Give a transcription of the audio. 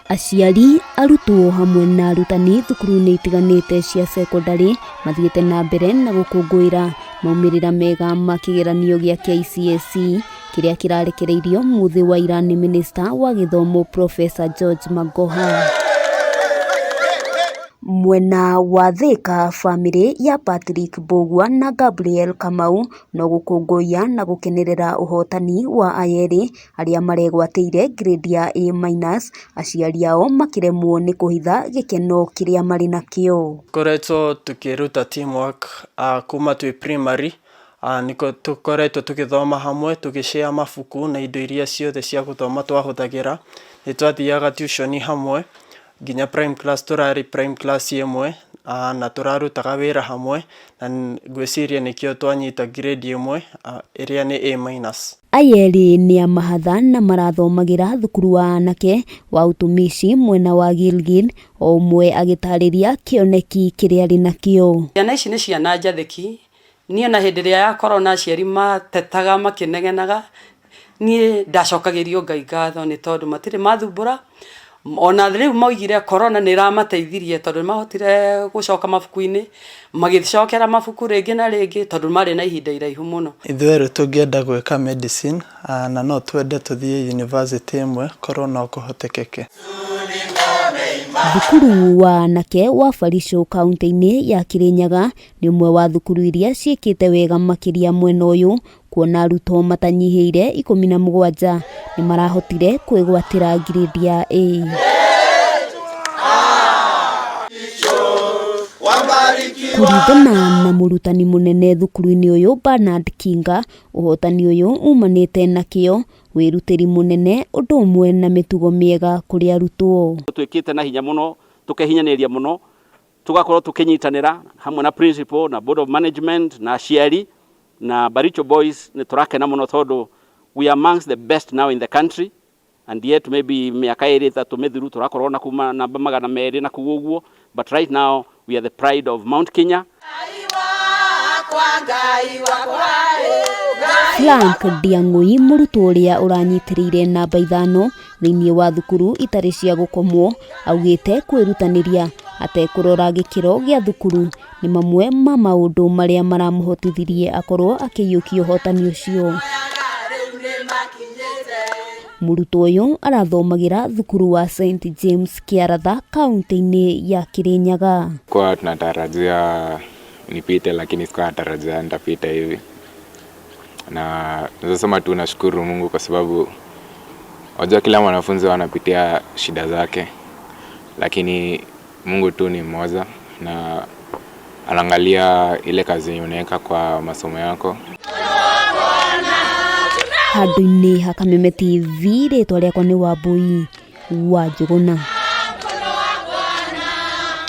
Aciari, arutwo hamwe na arutani thukuru-inĩ itiganĩte cia cekondarĩ mathiĩte na mbere na gũkũngũĩra maumĩrĩra mega ma kĩgeranio gĩa KCSE kĩrĩa kĩrarekereirio mũthĩ wa ira nĩ mĩnĩsta wa gĩthomo Professor George Magoha. Mwena wa Thĩka, bamĩrĩ ya Patrick Mbũgua na Gabriel Kamau no gũkũngũiya na gũkenerera ũhotani wa aya erĩ arĩa maregwatĩire grade ya A minus, aciari ao makĩremwo nĩ kũhitha gĩkeno kĩrĩa marĩ nakĩo. Tũkoretwo tũkĩruta teamwork kuma twĩ primary, nĩko tũkoretwo tũgĩthoma hamwe, tũgĩ share mabuku na indo iria ciothe cia gũthoma twahũthagĩra. Nĩ twathiaga tuition hamwe, nginya prime class tũrarĩ prime class ĩmwe, na tũrarutaga wĩra hamwe, na ngwĩciria nĩkĩo twanyita grade ĩmwe ĩrĩa nĩ A minus. Aya erĩ nĩ a mahatha na marathomagĩra thukuru wa anake wa utumishi mwena wa Gilgil, o ũmwe agĩtarĩria kĩoneki kĩrĩa arĩ nakĩo. Ciana ici nĩ ciana njathĩki. Niĩ ona hĩndĩ ĩrĩa ya corona aciari matetaga makĩnegenaga, niĩ ndacokagĩrio Ngai ngatho nĩ tondũ matirĩ mathumbũra. Ona rĩu maugire corona nĩ ĩramateithirie tondũ nĩ mahotire gũcoka mabuku-inĩ, magĩcokera mabuku rĩngĩ na rĩngĩ tondũ marĩ na ihinda iraihu mũno. Ithuerĩ tũngĩenda gwĩka medicine na no twende tũthiĩ university ĩmwe korwo no kũhotekeke. Thukuru wa anake wa Baricho kaunti-inĩ ya Kirinyaga nĩ ũmwe wa thukuru iria ciĩkĩte wega makĩria mwena ũyũ, kuona arutwo matanyihĩire 17 nĩ marahotire kwĩgwatĩra grade ya A. Kũringana na mũrutani mũnene thukuru-inĩ ũyũ Bernard Kinga, ũhotani ũyũ umanĩte na kĩo, wĩrutĩri mũnene ũndũ ũmwe na mĩtugo mĩega kũrĩ arutwo. Twĩkĩte na hinya mũno, tũkehinyanĩria mũno, tugakorwo tukinyitanĩra hamwe na principal na board of management na aciari na Baricho Boys. Nĩ tũrakena mũno tondũ we are amongst the best now in the country, and yet maybe mĩaka 2 3 mĩthiru tũrakorwo na kuma namba 200 na kũu ũguo, but right now we are the pride of Mount Kenya. Frank Ndiang'ui, mũrutwo ũrĩa ũranyitĩrĩire namba 5 thĩinĩ wa thukuru itarĩ cia gũkomwo, augĩte kwĩrutanĩria atekũrora gĩkĩro gĩa thukuru nĩ mamwe ma maũndũ marĩa maramũhotithirie akorwo akĩiyũkia ũhotani ũcio. Mũrutwo ũyũ arathomagĩra thukuru wa St James Kĩaratha kaunti-inĩ ya Kirinyaga. Kwa tunatarajia nipite, lakini sikuwa natarajia nitapita hivi, na naweza sema tu nashukuru Mungu kwa sababu wajua kila mwanafunzi anapitia shida zake, lakini Mungu tu ni mmoja na anaangalia ile kazi yenye unaweka kwa masomo yako. Handũ-inĩ ha Kameme TV, rĩtwa rĩakwa nĩ Wambui wa Njũgũna.